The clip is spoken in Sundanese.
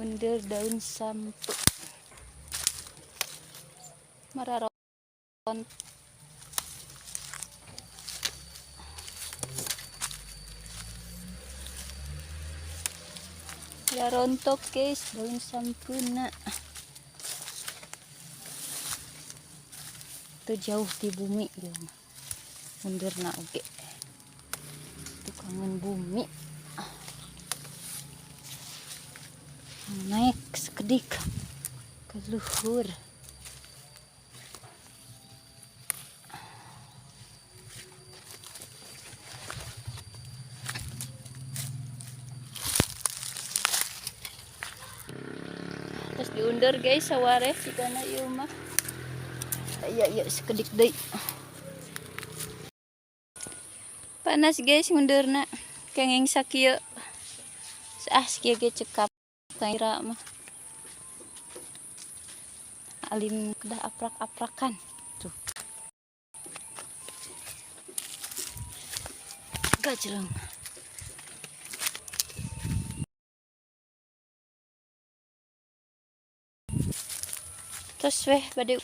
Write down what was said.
Mundur daun sampu. Mararon. Ya rontok, guys, daun sampuna. Itu jauh di bumi ieu mah. Mundurna oge. Tukangan bumi. Naik sekedik ke luhur. Terus diundur, guys, sawareh sigana ieu mah. Iya iya, sekedik deui. Panas, guys, ngundurna. Kenging sakieu. Ah, sakieu ge cekap kira mah. Alim kedah aprak-aprakan. Tuh. Gajleng. Terus weh bade.